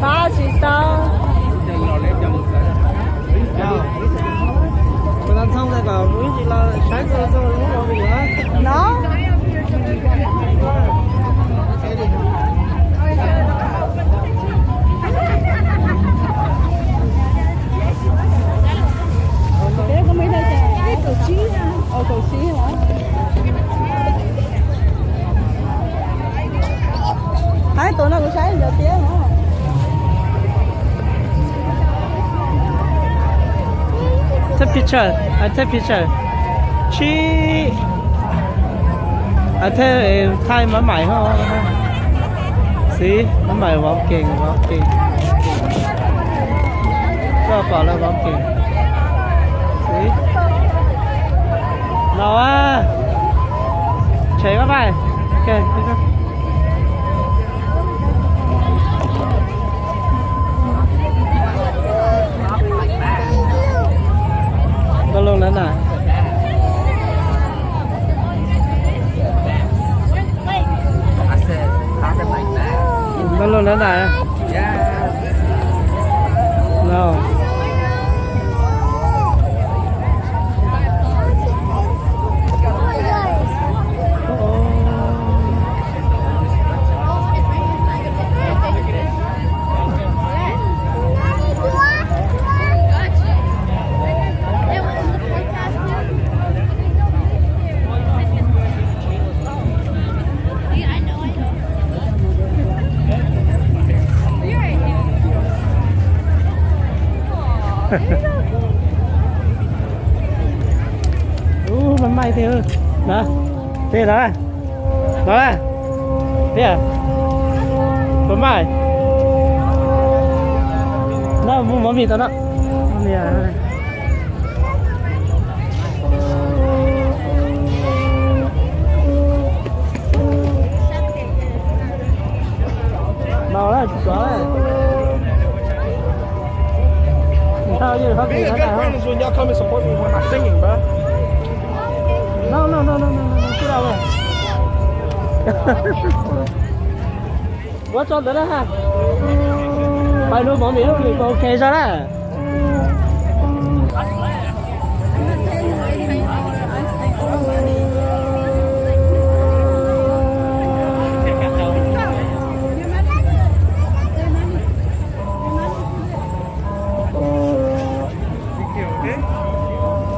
Pab tsis tau. No. Hais tus no kuv saib ntawd tiag no. Take picture, I take picture. Tsis, I take, eh, Thai mắm mày ho. Sí, mắm mày vó keng, vó keng. Koj pom lawm vó keng. Sí. Los a. Check bye bye. Ok. Bao lâu nữa nè? Bao lâu nữa nè? No. Ub, maj maij tiag. Na, tiag na. No na. Tiag. Maj maij. No, muaj mov mis tau no. Màu đó, chuột chuột á. Thao với Pháp Being a good friend is when y'all come and support me when I'm singing, bro. No, no, no, no, no, no, no, sit down there. Ua tso ntawd na ha. Pais nuav mov mis lub nws ok zog na.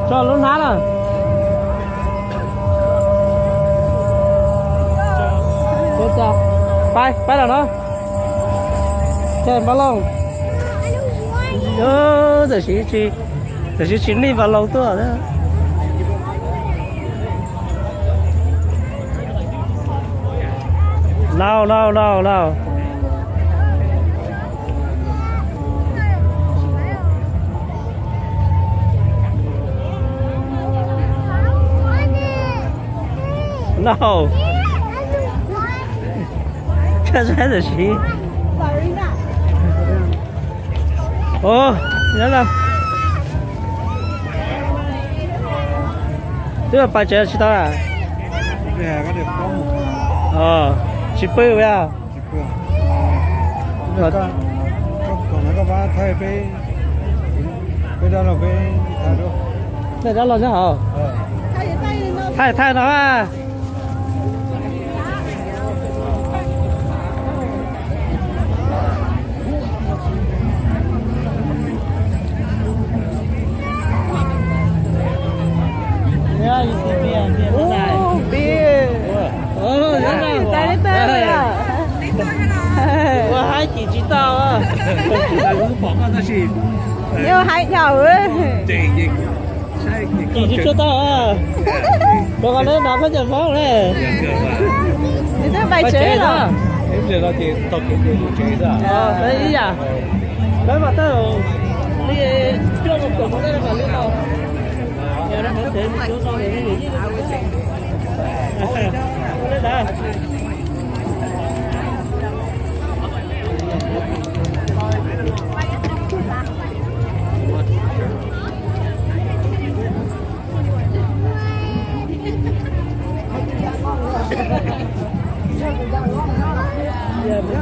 Tso lub hnab na. Pais, pais lawm no. Ces npaj looj. Tam sim, tam sim tsis nej npaj looj tuaj. Lauj, lauj, lauj, lauj. No. Tsab tsab tam sim. Ua, nyob no. Twb pais tsev tsis tau na. Tsis pw a. Peb dab laug nyob hauv. Thaij thaij no. Ua haib cim tsis tau. Yog haib dhau. Cim tsis tshua tau. Rau qhov lawv nov khaub ncaws Hmoob ne. Nws twb pais tsev los. Ib yam. Lawv mas tau li cuaj tus Hmoob mas li no.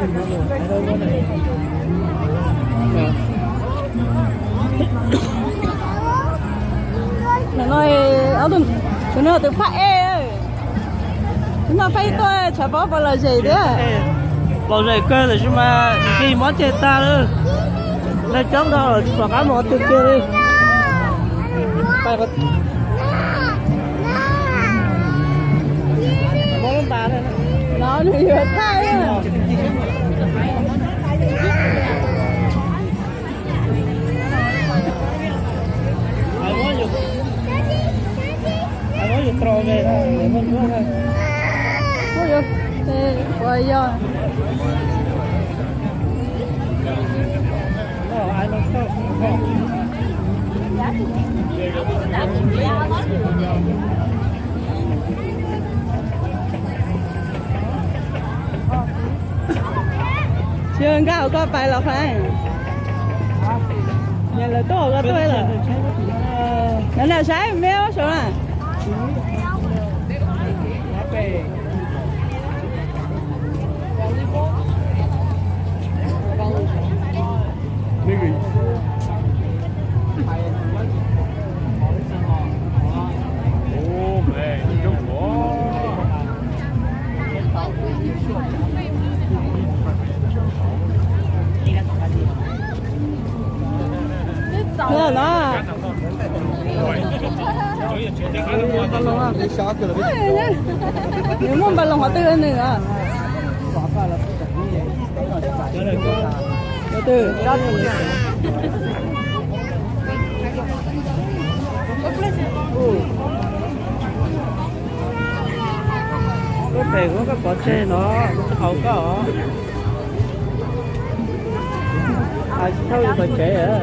Nim no ob tug, tus no tus phaj ej, tus no phaj ej tuaj tshav pob pos los zem thiab. Los zem kawg tab sis mas nqis mob ceg tag lawm. Nag coob dhau lawm tsis pom qab mus qhov twg kiag li. No nws yuav thaij. Tsis nkag hauv koj pais los qhov, yog lawv tuaj hauv koj tuaj lawm. Lawv nram saib meb ua saum na. Los no. Nws muaj npas loos qhov twg nws. Koj pem kuv koj pov tseg no, kuv tsis haus koj os. Hais tsis thauj yus tom tsev.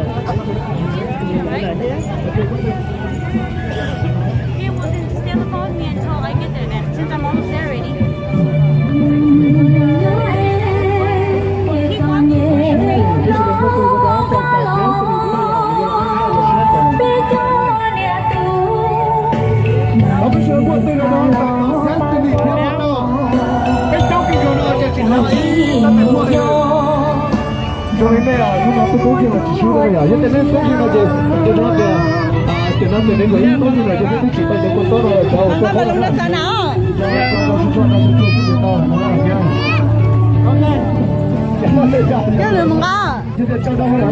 Zoo li nej hnub no twb koob tsheej los tsis sub no yom, yog tias nej koob tsheej no ces, ces zoo tias, tiam no ces nej nkawd ib koob tsheej no ces nej twb tsis tau cov kua txob no cov hauv koj. Coj nws mus nqa. Ntawm no los kuv muab ntawm no.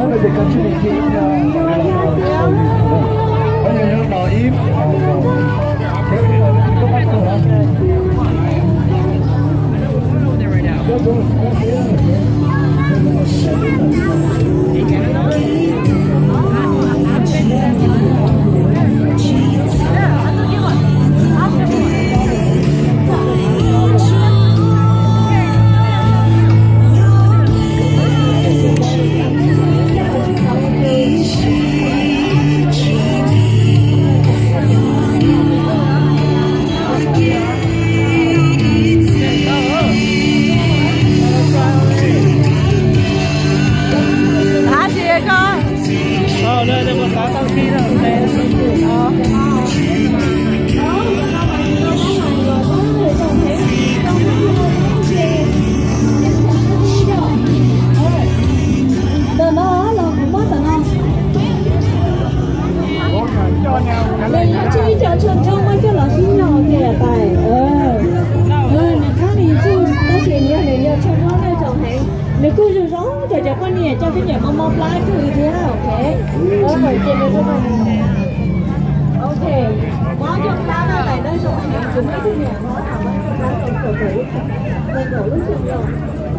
Nws yog tsheej ib co tsheej ntsuab muab coj los sib nyog ua ke lawm tais. Nws khab nws tsuj tab sis yog nws yog tsheej ntsuab nej tsoom heev. Nws kuj zoo zoo rau cov poj niam coj poj niam mob mob plab kawg thiab, ok. Ok, mob cov plab no tais no zoo heev, kuv muaj ib tug niam hlob tham mob cov plab tau kaum lub xyoo los,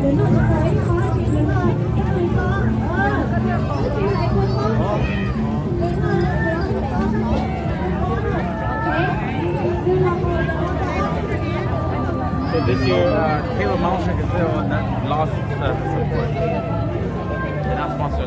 nws noj tsis tau ib qho, nws noj ib qho, nws noj ib qho. So this year, uh, Caleb Mount Circuit Zero that lost, uh, support. And our sponsor.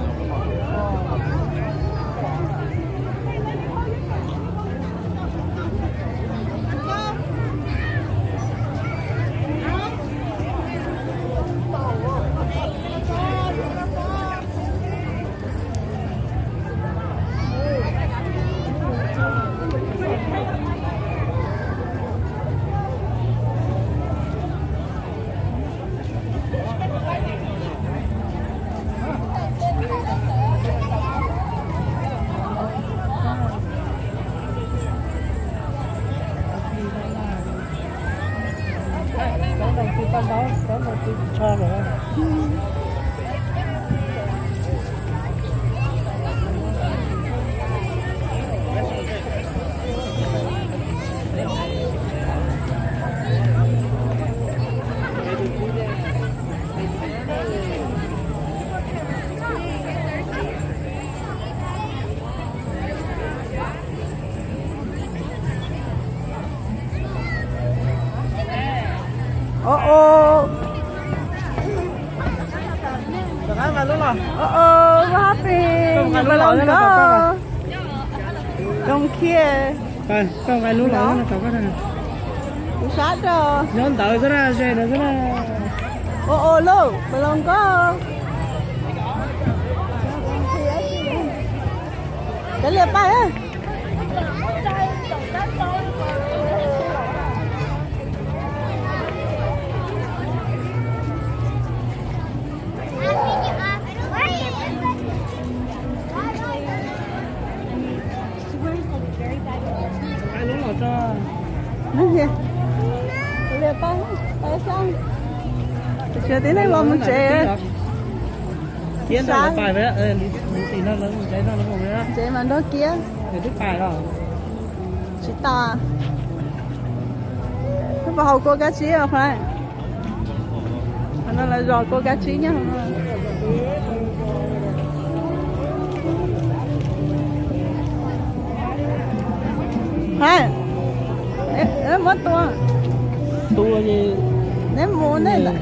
Ov, ov, ov, ov, happy, nws los nkauj. Zoo khiab. Kuv sab rau. Nyob ntawd xwb na, ze ntawd xwb na. Ov, ov, lauj, nws los nkauj. Kav liam pais. Kav liam pais, pais saib. Tam sim no tib neeg los mus tsev. Sab. Tsev mas nrog kiab. Tsis tas. Wb puas haus kua kab tsib os Qhov? Qhov no lawv zos kua kab tsib nyob hauv no. Hais, muab tua. Neb mus nej.